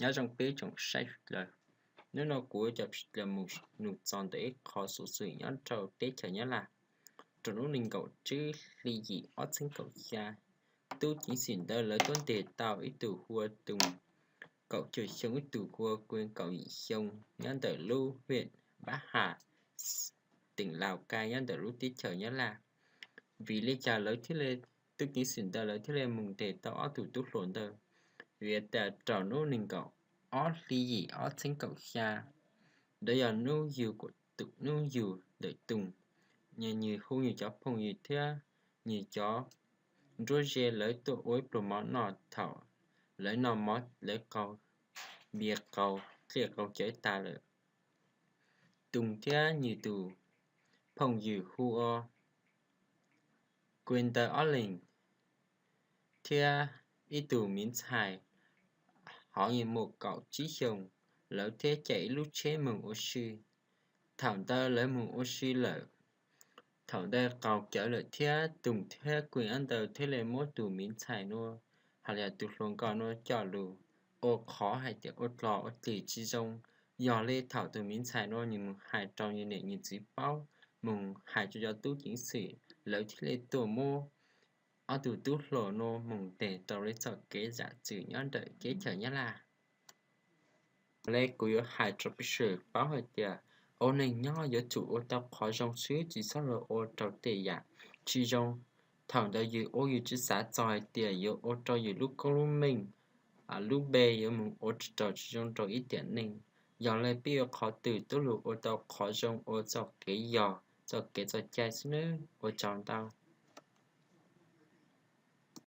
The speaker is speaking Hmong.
Nyob zoo peb tsoom saib sawv daws, hnub no kuv coj peb los mus nug txog ntawm ib qho xov xwm nyob rau teb chaws Nyab Laj. Rau hnub nees nkaum tsib hli yim ob txhiab kaum xya, tub ceev xwm ntawd lawv tuaj ntes tau ib tug hu ua Toog kaum cuaj xyoo, ib tug hu ua Kuen kaum yim xyoo nyob ntawm lub huyện Bắc Hà, tỉnh Lào Cai nyob ntawm lub teb chaws Nyab Laj. Vim li cas lawv thiaj li, tub ceev xwm ntawd lawv thiaj li mus ntes tau ob tug tub hluas ntawd? Vim tias rau hnub nees nkaum ob hli yim ob txhiab kaum xya, ntawd yog hnub yug, hnub yug ntawm Toog, nws hu nws cov phooj ywg thiab nws cov nruab ze lawv tuaj ua ib pluag mov noj. Thaum lawv noj mov lawv qaug npias qaug dlej qaug cawv tas lawm, Toog thiab nws tus phooj ywg hu ua Kuen ntawd ob leeg thiab ib tug miv ntxhais hov yeej muaj kaum tsib xyoos, lawv thiaj caij ib lub tsheb mus ua si. Thaum ntawd lawv mus ua si lawm, thaum ntawd qaug cawv lawm thiab Toog thiab Kuen ob ntawd thiaj li muab tus miv ntxhais nuav, hos yog tus hluas nkauj nuav coj lug ua qhov hais tias ua dlog ua dig tsis zoo. Yog li thaum tus miv ntxhais nuav nws mus hais rau nws niam nws txiv paub, mus hais rau cov tub ceev xwm, lawv thiaj li tuaj muab ob tug tub hluas nuav mus ntes rau li txoj kev zam txim nyob ntawm teb chaws Nyab Laj. Yog li kuv yuav hais rau peb sawv daws paub hais tias ua neeg nyob yuav tsum ua tau qhov zoo xwb, tsis txhob los ua rau tej yam tsis zoo. Thaum ntawd yus ua yus tsis xav txog hais tias yuav ua rau yus lub koob lub meej, lub npe yuav mus ua rau tsis zoo rau ib tiam neej. Yog li peb yuav qhov twg tuaj lug ua tau qhov zoo, ua txoj kev yog, txoj kev txoj cai xwb nawb. Ua tsaug ntau.